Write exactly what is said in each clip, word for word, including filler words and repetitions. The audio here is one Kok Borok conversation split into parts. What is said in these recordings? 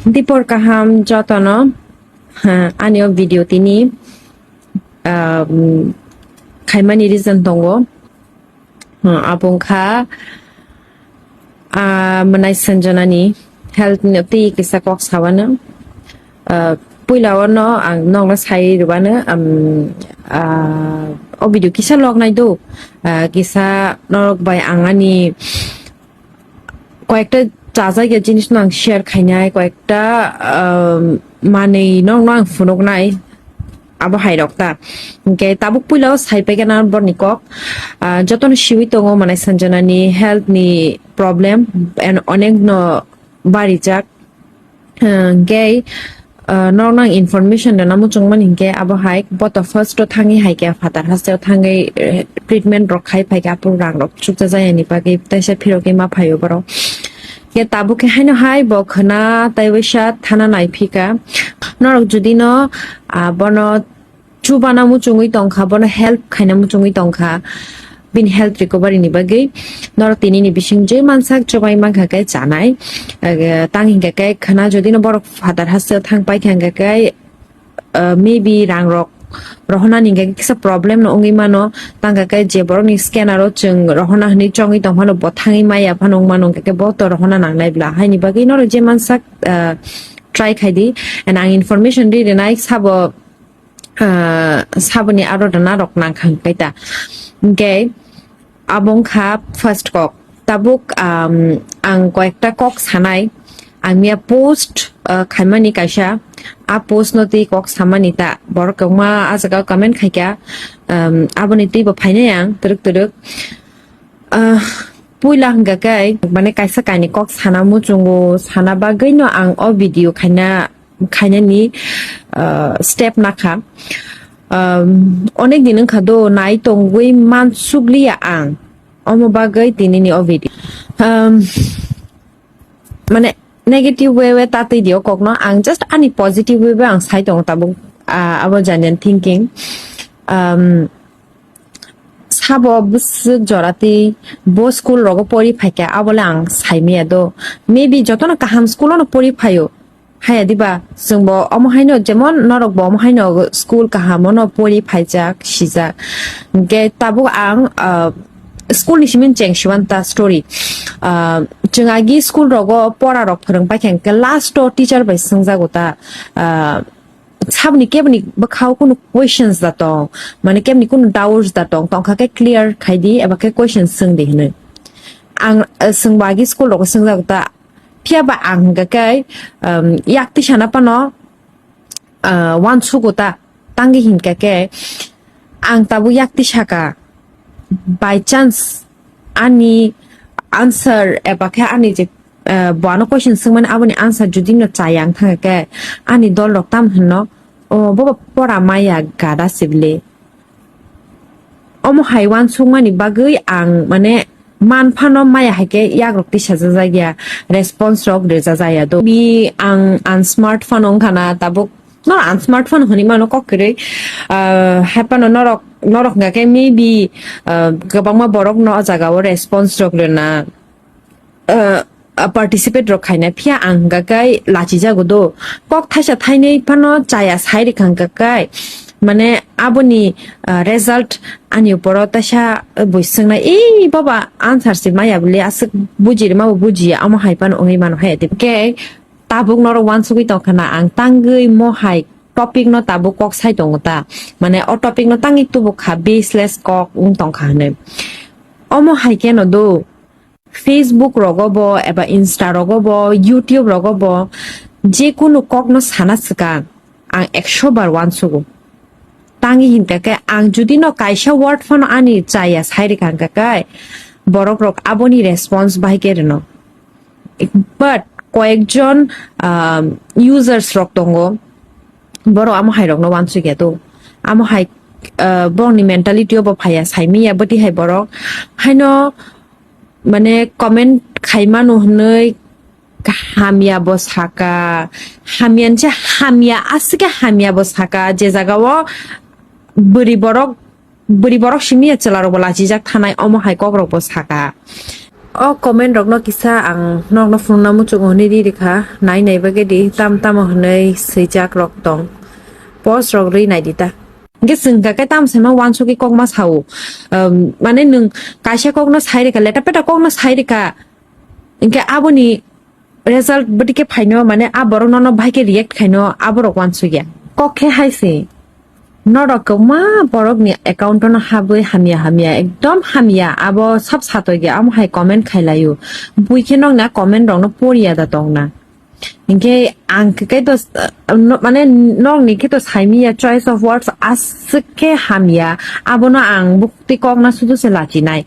Dipor kaham jotono, ha, ani o video tini, um, khaimani reason tongo. Hmm, abo wngkha, ah, mwnai Sanjanani health ni twi kisa kok sawano. Ah, puila ono ang nokno sai rwbano, um, ah, o video kisa log nai do. Ah, kisa norok bai ang ani koyekta chajakya jinis no ang share khainai, koyekta, um, manwi nokno ang phunuknai. Abo hai rok ta. Hingke tabuk puila o sai paikha na borni kok. Ah, jotono siwi tongo mwnai Sanjanani health ni problem and onek no barijak. Ah, hingke, ah, norok nang information rwna muchungmani hingke abo hai boto first o thangwi hai khe phatar hasteo thangwi, eh, treatment rok khai phaikha aphuru rang rok chukjajayani bagwi taisa phirogwi ma phaio borok. Hingke tabuk khe haino hai bo khwna tei waisa thana naiphika. Norok jodi no, ah, bono chubana muchungwi tongkha, bono help khaina muchungwi tongkha, bini health recovery ni bagwi norok tini ni bising je mansak chubai mankha khe chanai. Age, tang hingka khe khwna jodi no borok phatar hasteo thang paikha hingka khe, uh, maybe rang rok rohona ni hingka khe kisa problem no wngwi mano, tang hingka khe je borok ni scanner o chwng rohona hinwi chongwi tong phano bo thangwi maya phano wng mano hingka khe bo to rohona nangnai bla, haini bagwi norok je mansak, uh, try khai di. And ang information ri rinai sabo, ah, saboni aro rwna rok nang kha hwnkhe ta. Hwnkhe abo wngkha first kok. Tabuk, um, ang koyekta kok sanai. Ang miya post, ah, khaimani kaisa. A post no twi kok samani ta. Borok kwbangma a jaga comment khaikha. Um, aboni twi bo phainai ang twrwk twrwk. Ah, puila hwnkha khe, mane kaisa kainwi kok sana muchungo, sana bagwino ang o video khaina khainani, ah, step nakha. Um, onek din wngkha do, nai tongwi mansukliya ang. Omo bagwi tinini o video. Um, mane negative way way tatwi dio kokno, ang just ani positive way way ang sai tongo tabuk, ah, abo janian thinking. Um, sabo bwswk jora twi bo school rogo pori phaikha, abole ang saimaya do. Maybe jotono kaham school ono pori phaio. Haya diba, chwngbo omo haino, jemon norokbo omo haino school kaham ono pori phaijak, sijak. Hingke tabuk ang, ah, school ni simi cheng siwan ta story. Ah, chwng agi school rogo pora rok phwrwng paikha hingke last o teacher bai swngjago ta, ah, saboni keboni bwkhao kunu questions da tong, mane keboni kunu doubts da tong, tongkha khe clear khai di eba khe questions swng di hinwi. Ang, ah, chwngbo agi school rogo swngjago ta, Phiya ba ang hingka khe, um, yak tisa na phano, uh, uansugo ta, tangwi hingka khe ang tabuk yak tisa ka. By chance ani answer eba khe ani je, uh, bo ano question swngmani aboni answer jodi no chaya wng thangkha khe ani dol rok tam hwnno, "O, bo ba pora maya gada sibili." Omo hai uansukmani bagwi ang, mane, man phano maya hai khe yakrok tisajajak ya, response rok rijajak ya do. Bi ang, ang smartphone wngkha na tabuk, no, ang smartphone hwnwi mano kok kwrwi. Ah, hai phano norok, norok hwnkha khe maybe, ah, kwbangma borok no o jaga o response rok rwna, ah, ah, participate rok khaina, phiya ang hwnkha khe lachijago do. Kok thaisa thainwi phano chaya sai rikha hwnkha khe, mane, aboni, ah, result ani uporo taisa bui swngnai, "Ei baba, answer se maya bwle, aswk buji rwma bo bujiya," omo hai phano wngwi mano hai. Tei khe tabuk norok uansugwi tongkha na, ang tangwi mo hai topic no tabuk kok sai tongo ta, mane, o topic no tangwi tubuk kha, baseless kok wng tongkha hinwi. Omo hai khe no do. Facebook rogo bo eba Insta rogo bo, YouTube rogo bo, je kunu kok no sana swkang ang ekso bar uansugo. Tangwi hingka khe ang jodi no kaisa word phano ani chaya sai rikha hingka khe borok rok aboni response bahai khe rwno. But koyekjon, um, users rok tongo, borok amo hai rok no uansuk ya do. Amo hai, uh, borok ni mentality o bo phaiya, sai manya bwtwi hai borok. Haino mane comment khai mano hwnwi hamya bo saka, hamya ni se hamya, aswk khe hamya bo saka, je jaga o bwrwi borok, bwrwi borok simi ya chwla rok bo lachijak thanai, omo hai kok rok bo saka. O comment rokno kisa ang nokno phunukna muchungo hwnwi ri rikha, nai nai bagwi di, tam tamo hwnwi swijak rok tong. Post rok ri nai di ta. Hwnkhe chwng kha khe tamo saima uansukwi kokma sao. Um, mane nwng kaisa kokno sai rikha, leta peta kokno sai rikha. Hwnkhe aboni result bwdike phaino, mane a borok nono bahai khe react khaino, aborok uansukya. Kok khe hai se. Norok kwbangma borokni account-o no habwi hamya hamya, ekdom hamya, abo sab satokya, amo hai comment khailaio. Bui khe nokni a comment rokno poriya da tongna. Hinkhe ang khe to, no, mane nokni khe to saimiya choice of words aswk khe hamya, abono ang buktwi kokna sudu se lachinai.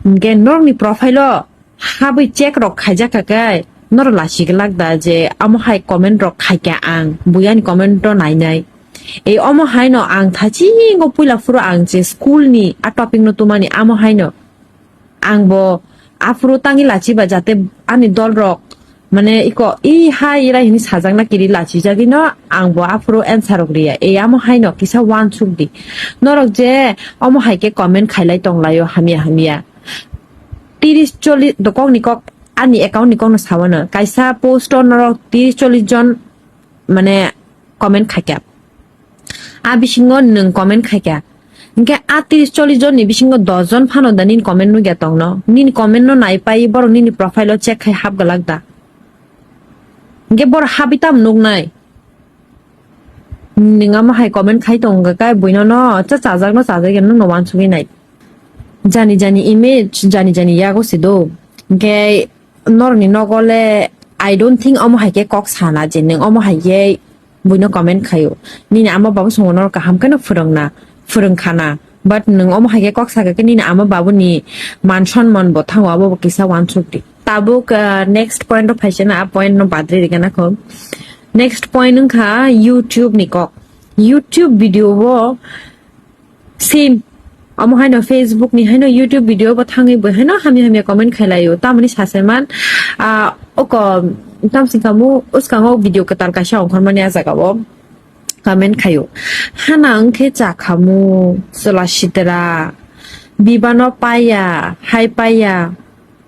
Hinkhe nokni profile-o habwi check rok khaijak kha khe norok lachigwlak da je amo hai comment rok khaikha ang, bui ani comment-o nainai. Ei omo haino ang thachingo puila phuru ang je school ni a topic no tumani amo haino ang bo aphuru tangwi lachiba jate ani dol rok mane iko i hai irai hini sajakna kiri lachijagwi no ang bo aphuru answer rok riya. Ei amo haino kisa uansuk di. Norok je omo hai khe comment khailai tonglaio hamya hamya. Tiris chollish do kokni kok ani account ni kokno sawano. Kaisa post o norok tiris chollish jon mane comment khaikha. A bisingo nwng comment khaikha. Hinkhe a tiris chollish jonni bisingo dos jon phano da nini comment nukya tongno. Nini comment no naipai borok nini profile o check khai hapgwlak da. Hinkhe borok habwi tamo nuknai. Nwng amo hai comment khai tongo kai buino no cha chajakno chajakya nwngno uansugwi nai. Jani jani image jani jani yago se do. Hinkhe norokni nogo le I don't think omo hai khe kok sana je nwng omo hai khe buino comment khaio. Nini ama babu songo norok kaham kheno phwrwngna, phwrwngkhana. But nwng omo hai khe kok sakha khe nini ama babuni man sonman bo thango, abo bo kisa uansuk di. Tabuk, ah, next point o phaisana, a point no badri rigana kho. Next point wngkha YouTube ni kok. YouTube video o same. Omo haino Facebook ni haino YouTube video bo thangwi bo haino hamya hamya comment khailaio. Tamoni saseman, ah, oko tamsing kamu uskango video kwtal kaisa ongkhormani a jaga o comment khaio. Hana wngkhe chakhamu, chwla sitra, bibano paiya, hai paiya.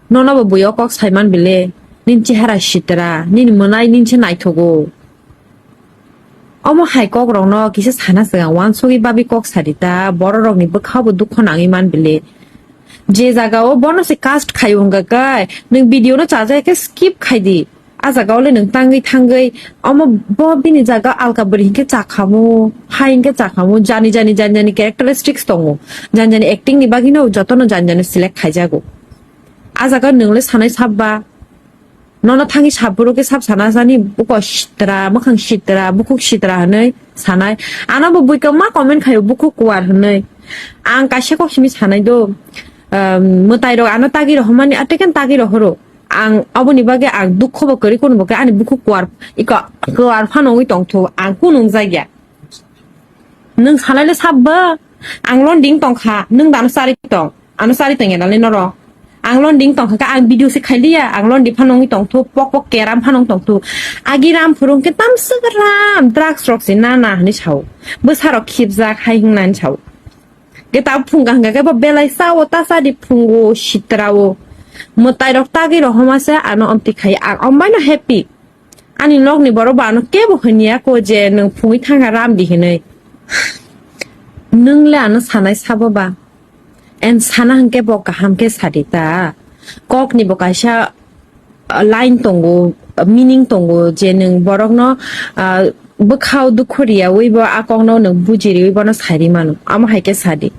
Nono bo buio kok saiman bile, nini chehara sitra, nini mwnai nini se naithogo. Omo hai kok rokno kisa sana swkang uansugwi babwi kok sadi ta, borok rokni bwkha bo dukho nangwi man bile. Je jaga o bono se cast khai wngkha kai, nwng video no chajak khe skip khai di. A jaga o le nwng tangwi thangwi omo bo bini jaga alka bwrwi hinkhe chakhamu, hai hinkhe chakhamu, jani jani jani jani characteristics tongo. Jani jani acting ni bagwi no jotono jani jani select khaijago. A jaga nwng le sanai sabba. Nono thangwi sap bwrwi khe sap sana jani buko sitra, mwkhang sitra, bukhuk sitra hwnwi sanai. Ano bo buikha ma comment khaio bukhuk kuar hwnwi. Ang kaisa kok simi sanai do. Um, mwtai rok ano tagi rohormani, atwikhe tagi rohoro. Ang aboni bagwi ang dukho bo kwrwi, kunubo khe ani bukhuk kuar, iko kuar phano wngwi tongthu, ang kunu wngjakya. Nwng sanai le sabba, ang londing tongkha, nwng dano chari tong. Ano chari tongya dalni norok. Ang londing tongkha khe ang video se khailiya, ang londi phano wngwi tongthu, pok pok keram phano wng tongthu. Agi ram phuru hwnkhe tamswk ram, drugs rok se nana hwnwi sao. Bwsa rok khibjak hai hwnwi sao. Khe tabuk phunga hwnkha khe bo belai sao, ta chadi phungo, sitrao. Mwtai rok tagwi rohoma se ano omti khai, ang ombai no happy. Ani nokni borok bo ano kebo hwnwi ya kho je nwng phungwi thangkha ram di hwnwi. Nwng le ano sanai sabo ba? And sana hwnkhe bo kaham khe sadi ta. Kokni bo kaisa, ah, line tongo, ah, meaning tongo je nwng borokno, ah, bwkhao dukhu riyaui bo a kokno nwng buji riui bono sairi mano. Amo hai khe sadi.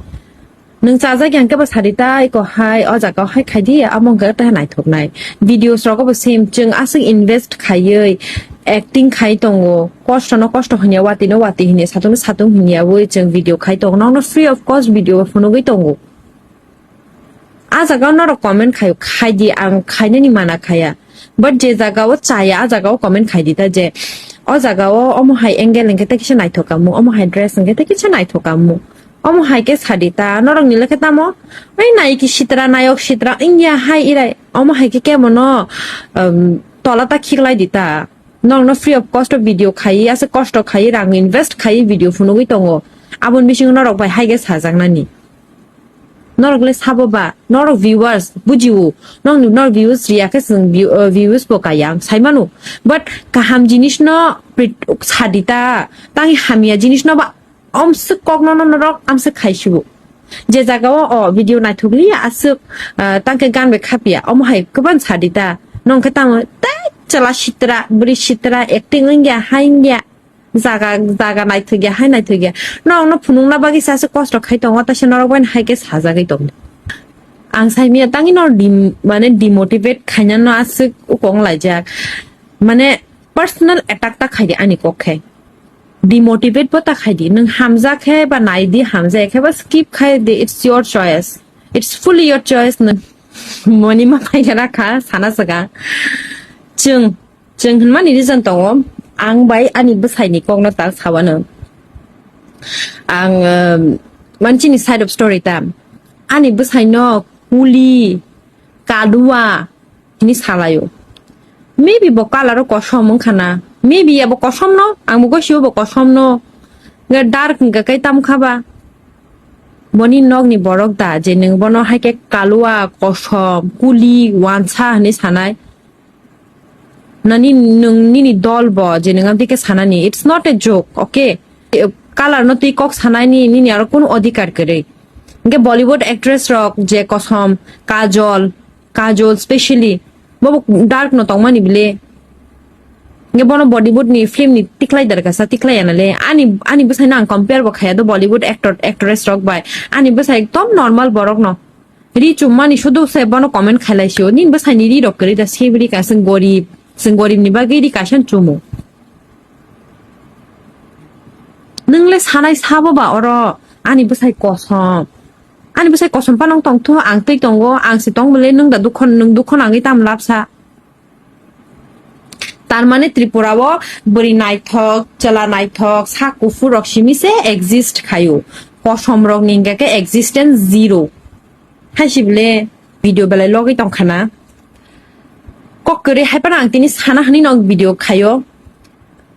Nwng chajak yang khe bo sadi ta, iko hai, o jaga o hai khai di, amo wngkha tei naithok nai. Videos rogo bo same, chwng aswk invest khaiwi, acting khai tongo, kosto no kosto hwnya, watwi no watwi hwnya, satung no satung hwnyawi chwng video khai tongo, nokno free of cost video bo phunugwi tongo. A jaga o norok comment khaio, khai di, ang khainani mana khaya. But je jaga o chaya, a jaga o comment khai di ta je, o jaga o omo hai angle hwnkhe tei kisa naithok kamu, omo hai dress hwnkhe tei kisa naithok kamu. Omo hai khe sadi ta, norok ni lekhe tamo, oi naiki sitra, nayok sitra, wngya hai irai, omo hai khe kemo no, um, tola ta khiklai di ta. Norok no free of cost o video khai, ase kosto khai, rang invest khai video phunugwi tongo. Aboni bisingo norok bai hai khe sajak nani. Norok le sabo ba, norok viewers, bujiwo. Nokni, norok views riya khe chwng view-, uh, views bo kaya, ang sai mano. But kaham jinis no prit-, sadi ta, tangwi hamya jinis no ba, omswk kok no, no, norok amswk khai sibo. Je jaga o, o video naithok liya aswk, uh, tang khe gan bai khapya, omo hai kwbang sadi ta. Nong khe tamo, tei chwla sitra, bwrwi sitra, acting wngya, ha wngya. Jaga, jaga naithokya, hai naithokya. Norokno phunukna bagwi se aswk kosto khai tongo, tei se norok bai hai khe sajagwi tongo. Ang sai manya tangwi no dim-, mane demotivate khainano aswk ukong laijak. Mane personal attack ta khaidi ani kok khe. Demotivate bo ta khaidi. Nwng hamjak khe ba naidi, hamjak khe ba skip khaidi, it's your choice. It's fully your choice. Nwng mani ma paikha rakha, sana swkang. Chwng Chwng hwnmani reason tongo, ang bai ani bwsaini kokno ta sawano. Ang, um, manchini side of story ta. Ani bwsaino kuli, kadua hwnwi salaio. Maybe bo color o kosom wngkha na. Maybe abo kosom no, ang bo gosio bo kosom no. Ga dark hwnkha khe tam kha ba. Boni nokni borok da je nwng bono hai khe kalua, kosom, kuli, wansa hwnwi sanai. Nani nwng nini dol bo je nwng amtwi khe sanani. It's not a joke, okay? Color no twi kok sanani nini aro kunu odhikar kwrwi. Hwnkhe Bollywood actress rok je kosom, Kajol, Kajol specially, bobo dark no tongmani bile. Hwnkhe bono Bollywood ni film ni tikhlai dar kasa tikhlai anale. Ani, ani bwsai no ang compare bo khaya do Bollywood actor, actress rok bai. Ani bwsai ekdom normal borok no. Ri chummani sudu se bono comment khailai sio. Nini bwsaini ri rok kwrwi da sebri ka, chwng gorib. Chwng gorib ni bagwi ri kaisa chumo. Nwng le sanai sabo ba oro ani bwsai kosom. Ani bwsai kosom phano wng tong thu, ang twi tongo, ang se tong bwle nwng da dukho, nwng dukho nangwi tam labsa. Tar mane Tripura o bwrwi naithok, chwla naithok, sak kuphur rok simi se exist khaio. Kosom rok ni hwnkha khe existence zero. Hai si bwle video belai logwi tong khana. Kok kwrwi hai phano ang tini sana hwnwi no video khaio.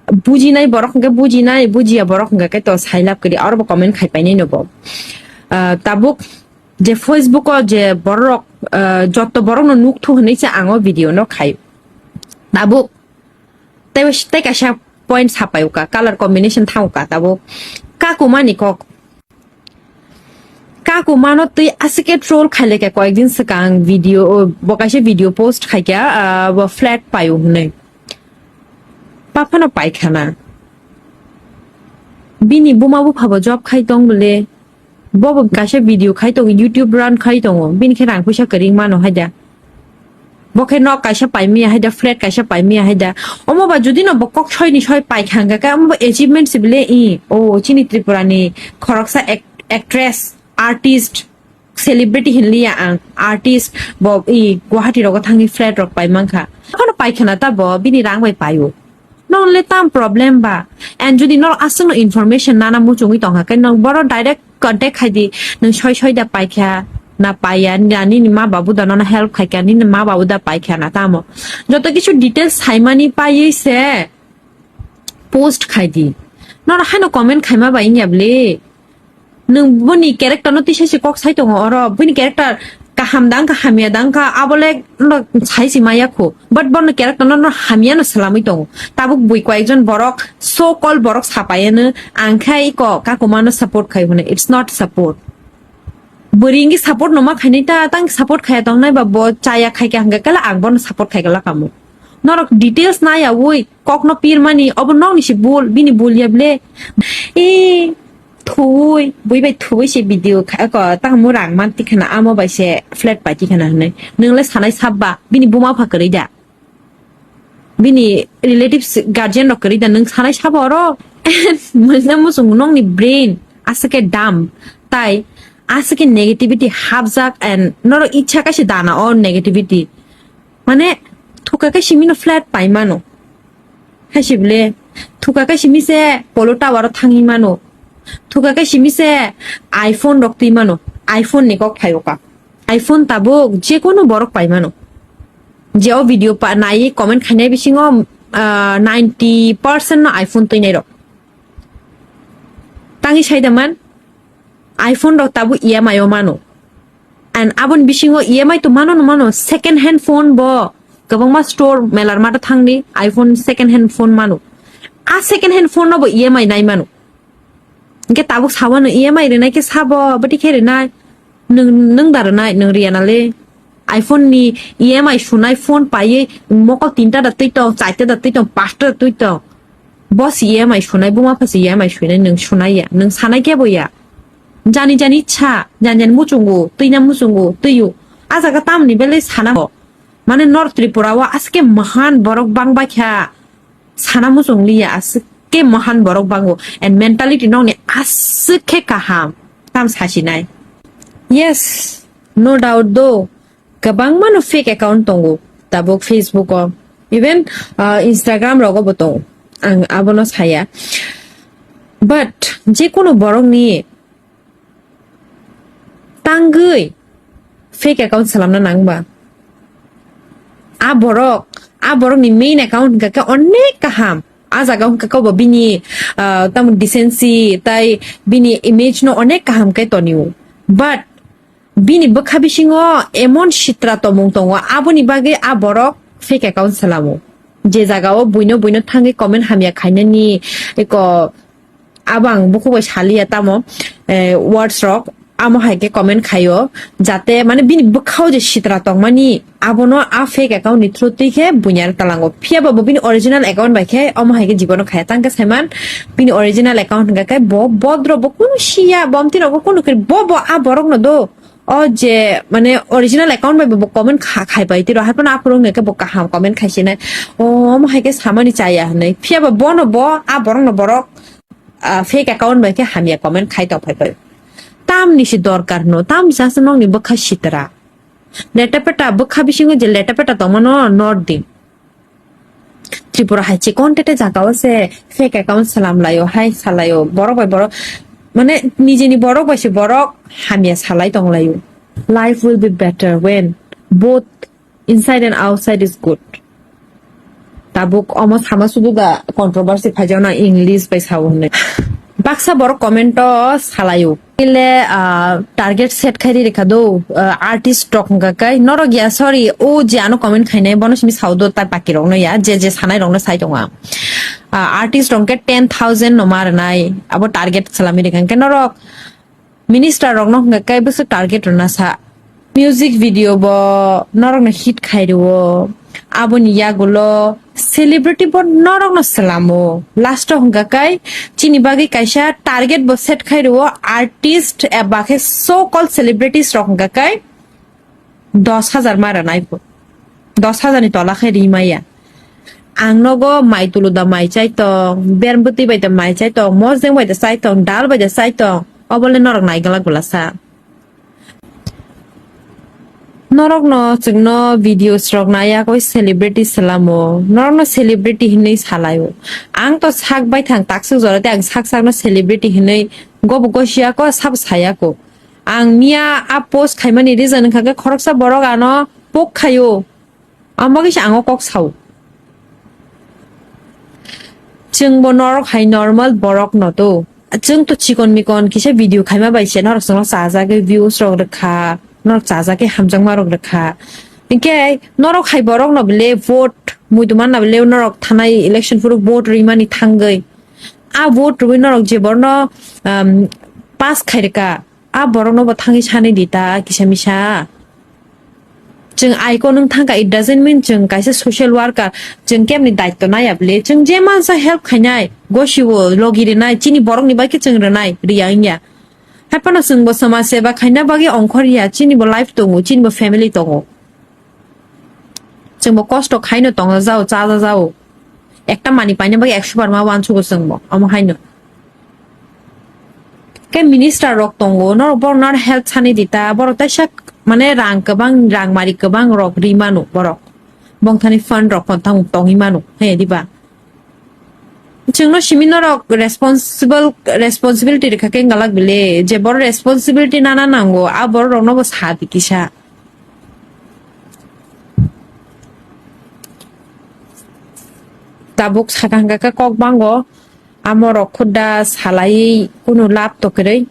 Bujinai borok hwnkhe bujinai, bujiya borok hwnkha khe to sai lab kwrwi, aro bo comment khai painai no bo. Ah, tabuk je Facebook o je borok, ah, jotto borok no nuk thu hwnwi se ang o video no khai. Tabuk tei, tei kaisa point sapai uka, color combination thang uka tabuk. Kakumani kok. Kakumano twi aswk khe troll khailai kha koyekdin swkang video, bo kaisa video post khaikha, ah, bo flat paio hwnwi. Paphano paikhana. Bini buma bupha bo job khai tong bwle. Bobo kaisa video khai tongo, YouTube run khai tongo. Bini khe rang puisa kwrwi mano haida. Bo khe nok kaisa pai maya haida, flat kaisa pai maya haida. Omo ba jodi no bo kok soi ni soi pai kha hwnkha khe, omo bo achievement se bile i. O chini Tripura ni khoroksa act-, actress, artist, celebrity hinliya ang, artist bo i Guwahati rogo thangwi flat rok pai mankha. Phano pai khana ta bo bini rang bai paio. Nong le tam problem ba? And jodi norok aswkno information nana muchungwi tongkha khe, nong boro direct contact khai di, nwng soi soi da paikha na paiya, na nini ma babu da nono help khaikha, nini ma babu da paikha na tamo. Joto kichu details saimani paiwi se post khai di. Norok haino comment khaima bai wngya bwle. Nwng boni character no tisa se kok sai tongo oro. Bini character kaham da wngkha, hamya da wngkha, abo le no sai se maya kho. But bono character no, no hamya no swlamwi tongo. Tabuk bui koyekjon borok, so called borok sapaiya no, ang khe iko kakuma no support khai hwnwi. It's not support. Bwrwi wngwi support no ma khainai ta, tang support khaiya tongnai ba bo chaya khai kha hwnkha khe ang bono support khai kha kamo. Norok details naiyawi kokno pirmani, obo nokni se bul, bini bul ya ble. E, thuwi, bui bai thuwi se video kha, ko, tamo rang man tikhana, amo bai se flat pai tikhana hwnwi. Nwng le sanai sabba, bini buma pha kwrwi da. Bini relatives, guardian rok kwrwi da, nwng sanai sabo oro. Mujna muchung nokni brain, aswk khe dumb, tai aswk khe negativity hapjak and norok icha kaisa dana o negativity. Mane, thuka khe simi no flat pai mano. Hai se bile, thuka khe simi se Polo Tower o thangwi mano. Thuka khe simi se iPhone rok twi mano. iPhone ni kok phai oka. iPhone tabuk je kono borok pai mano. Je o video pa nai comment khainai bisingo, ah, ninety percent no iPhone twi nai rok. Tangwi sai da man, iPhone rok tabuk E M I o mano. And aboni bisingo E M I to mano no mano, second hand phone bo kwbangma store melar mata thangdi iPhone second hand phone mano. A second hand phone no bo E M I nai mano. Hingke tabuk sawano E M I rinai ke sabo, bati khe rinai. Nung, nung da rinai, nung riya nale. iPhone ni E M I sunai phone paiye mokol tinta da twi tong, chaita da twi tong, pasta da twi tong. Bo si E M I sunai, buma pha si E M I sunai, nung sunai ya, nung sanai kebo ya. Jani jani cha, jani jani muchungo, twi na muchungo, twiyo. A jaga tamni belai sana bo. Mane North Tripura o aske mahan borok bang bai kha. Sana muchung liya, aske mahan borok bango. And mentality nokni aswk khe kaham. Tam sasinai. Yes, no doubt do. Kwbangma no fake account tongo. Tabuk Facebook o. Even, uh, Instagram rogo bo tongo. Ang abono saya. But, je kono borok ni tangwi fake account salamna nang ba. A borok, a borok ni main account hwnkha khe onek kaham. A jaga hwnkha khe bo bini, ah, tamo decency tai bini image no onek kaham khe tonio. But bini bwkha bisingo emon sitra tongmung tongo, aboni bagwi a borok fake account salamo. Je jaga o buino buino thangwi comment hamya khainani eko Abo ang bukhuk bai saliya tamo, eh, words rok. Amo hai khe comment khaio, jate mane bini bwkhao je sitra tongmani, abono a fake account ni through twi khe buinyar talango. Phiya ba bo bini original account bai khe omo hai khe jibono khaya. Tang khe saiman bini original account hwnkha khe bo bodro bo kunu siya, bo amtwi rok bo kunu khe bo, bo a borok no do. O je mane original account bai bo comment kha-, khai pai tiro, hai phano aphuru wngya khe bo kaham comment khai sinai. O, omo hai khe samani chaya hinwi. Phiya ba bono bo, a borok no borok, ah, fake account bai khe hamya comment khai tong phai phai. Tamni se dorkar no, tam jasa nokni bwkha sitra. Leta peta bwkha bisingo je leta peta tongmano nor di. Tripura hai chikon tete jaga o se fake account salam laio, hai salaio, borok bai borok, mane nijeni borok bai se borok hamya salai tong laio. Life will be better when both inside and outside is good. Tabuk omo sama sudu da controversy phaijak na English bai sao hinwi. Baksa borok comment o salaio. Ile, ah, target set khai ri rikha do, ah, artist rok hwnkha kai norok ya, sorry, o je ano comment khainai bono simi sao do, tai baki rok no ya, je je sanai rok no sai tongo ang. Ah, artist rok khe ten thousand no ma rwnai, abo target salami rikha, hwnkhe norok minister rok no hwnkha kai bwswk target rwna sa. Music video bo norokno hit khai rwo. Aboni yagulo celebrity bo norokno swlamo. Last o hwnkha kai chini bagwi kaisa target bo set khai rwo, artist eba khe so called celebrities rok hwnkha kai dos hajar ma rwnai bo. Dos hajar ni tola khe ri maya. Ang nogo mai tulu da mai chai tong, bermbwtwi bai da mai chai tong, mosdeng bai da chai tong, dal bai da chai tong. Obo le norok nai glak bwla sa. Norokno chwngno videos rok naiya koi celebrity salamo, norokno celebrity hinwi salaio. Ang to sak bai thang takswk jora tei ang sak sakno celebrity hinwi gobo gosiya ko sabo saya ko. Ang miya a post khaimani reason wngkha khe khoroksa borok ano pok khaio. Amo kisa ang o kok sao. Chwng bo norok hai normal borok no to. Chwng to chikon mikon kisa video khaima bai se norok chwngno chajagwi views rok rwkha, norok chajagwi hamjakma rok rwkha. Hinkhe norok hai borok no bele vote, muitu manna bele norok thanai election phuru vote rwimani thangwi. A vote rwui norok je borno, um, pass khairwkha, a borokno bo thangwi sanwi di ta kisa misa. Chwng icon wng thangkha, it doesn't mean chwng kaisa social worker, chwng kemni daityo naiya bwle, chwng je mansa help khainai, gosiwo logi rinai, chini borokni bai khe chwng rinai, riya wngya. Haiphano chwngbo samaj seba khaina bagwi ongkhor ya, chinibo life tongo, chinibo family tongo. Chwngbo kosto khaino tongna jao, chaja jao. Ekta mani paina bagwi ekso bar ma uansugo chwngbo, omo haino. Khe minister rok tongo, norok borok no help sani di ta, borok taisa mane rang kwbang, rang mari kwbang rok ri mano borok. Bongthani fund rok pon tong-, tongwi mano, he diba? Chwngno simi norok responsible, responsibility rwkha khe wngwlak bile, je borok responsibility nana nango, a borok rokno bo sa di kisa. Tabuk saka hwnkha khe kok bango, amo rok khuda salai kunu lab to kwrwi.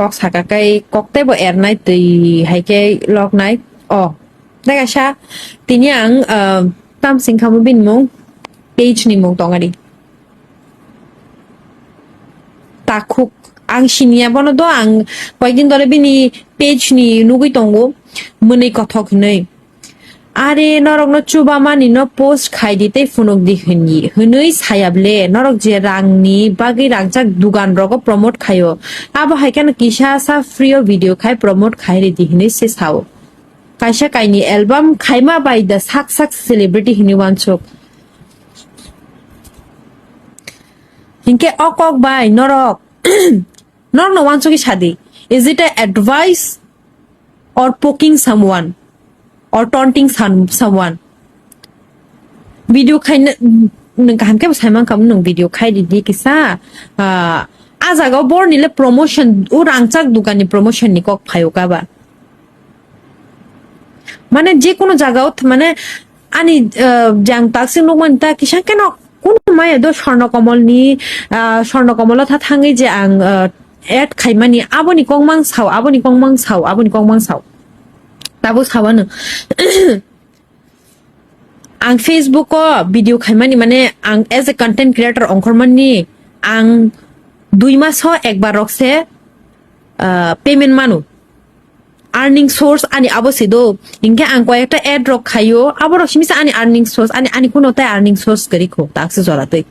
Kok saka kai kok teibo ernai twi hai khe loknai. O, tei kaisa tini ang, ah, tamsing khamu bini mung, page ni mung tongari. Takhuk, ang siniya bono do, ang koyekdin dore bini page ni nugui tongo, mwnwi kothok hinwi. Are norokno chubamani no post khai di tei phunuk di hwnwi, hwnwi saya ble, norok je rangni bagwi rangchak dugan rogo promote khaio, abo hai kheno kisa sa free o video khai promote khai ridi hwnwi se sao. Kaisa kaini album khaima bai da sak sak celebrity hwnwi wansuk. Hinkhe o kok bai norok, norokno wansugwi sadi, is it a advice or poking someone or taunting some, someone? Video khaina, nwng kaham khe bo sai mankha, nwng video khai di di kisa, ah, a jaga o borni le promotion, o rangchak dukan ni promotion ni kok phaio ka ba. Mane je kono jaga o th-, mane ani, ah, jang taksik nukmani ta kisa keno kono maya do Swarno Komol ni, ah, Swarno Komol o tha thangwi je ang, ah, add khaimani, aboni kok mang sao, aboni kok mang sao, aboni kok mang sao. Tabuk sawano. Ang Facebook o video khaimani, mane ang as a content creator ongkhormani, ang dui maso ekbar rok se, ah, payment manu. Earning source ani abo se do. Hinkhe ang koyekta ad rok khaio, abo rok simi se ani earning source, ani, ani kuno tai earning source kwrwi kho, taksa jora twi.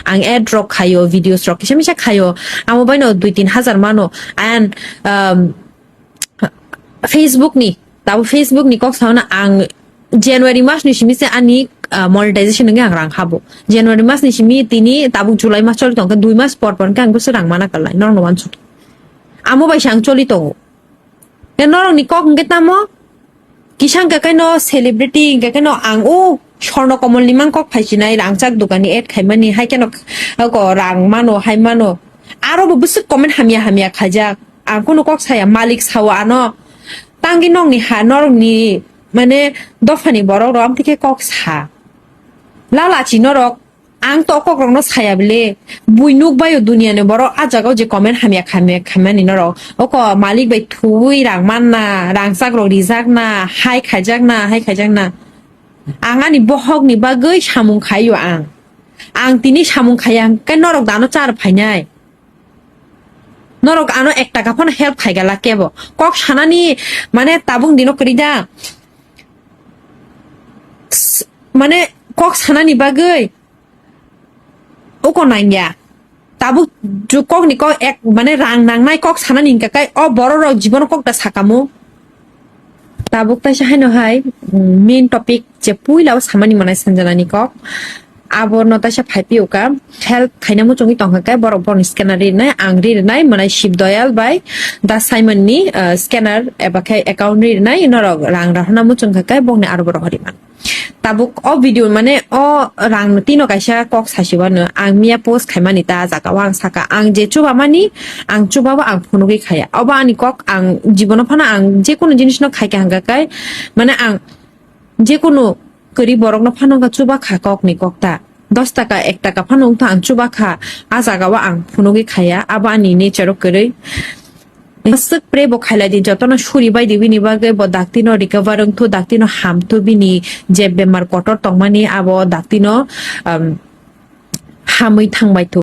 Ang ad rok khaio, videos rok kisa misa khaio, amo baino dui tin hajar mano. And, um, Facebook ni, tabo Facebook ni kok sauna ang January mas ni simi se ani, ah, monetization nungwi ang rang habo. January mas ni simi tini tabuk July mas choli tongkha, dui mas por por khe ang bwswk rang mana kwlai, norokno wansuk. Amo bai se ang choli tongo. Tei norok ni kok hwnkhe tamo? Kisa hwnkhe khe no celebrity, hwnkhe khe no ang o Swarno Komol ni mang kok phaisinai, rangchak dukan ni ad khaimani, hai kheno ko rang mano, hai mano. Aro bo bwswk comment hamya hamya khaijak. Ang kunu kok saya, malik sao ano. Tangwi nokni ha, norokni, mane, dophani borok rok amtwi khe kok sa. Lalachi norok, ang to kokrokno saya bile. Bui nuk baio duniani borok a jagao je comment hamya khamya khaimani norok. Oko malik bai thuwi rang manna, rangchak rok rijak na, hai khaijak na, hai khaijak na. Ang ani bohokni bagwi samung khaio ang. Ang tini samung khaiya hwnkhe norok dano char phainai. Norok ano ek taka phano help khaigala kebo. Kok sanani, mane, tabuk dino kwrwi da. S-, mane, kok sanani bagwi uko nangya. Tabuk ju-, kokni kok ek, mane, rang nangnai kok sanani hwnkha khe o borok rok jibono kok da sakamu. Tabuk taisa haino hai, mm, main topic je puila o samani manai Sanjana ni kok. Abo no taisa phaiphio ka. Help khaina muchungwi tongkha khe borok borokni scanner rinai, ang rinai, manai Shib Doyal bai Da Simon ni, uh, scanner eba khe account rinai, norok rang rahorna muchungkha khe bokni aro borok riman. Tabuk o video mane o rang tino kaisa kok sasiwano ang miya post khaimani ta jaga o ang saka ang je chubamani ang chubabo ang phunugwi khaya. Obo ani kok ang jibono phano ang jekunu jinisno khaikha hwnkha khe mane ang jekunu kwrwi borokno phano wngkha chubakha kokni kokta. Dos taka, ek taka phano wngkha ang chubakha, a jagao ang phunugwi khaya, abo ani nature o kwrwi. Aswk pray bo khailai di, jotono suri bai di, bini bagwi bo dakti no recover wngthu, dakti no hamthu, bini je bemar kotor tongmani abo dakti no, um, hamwi thangbai thu.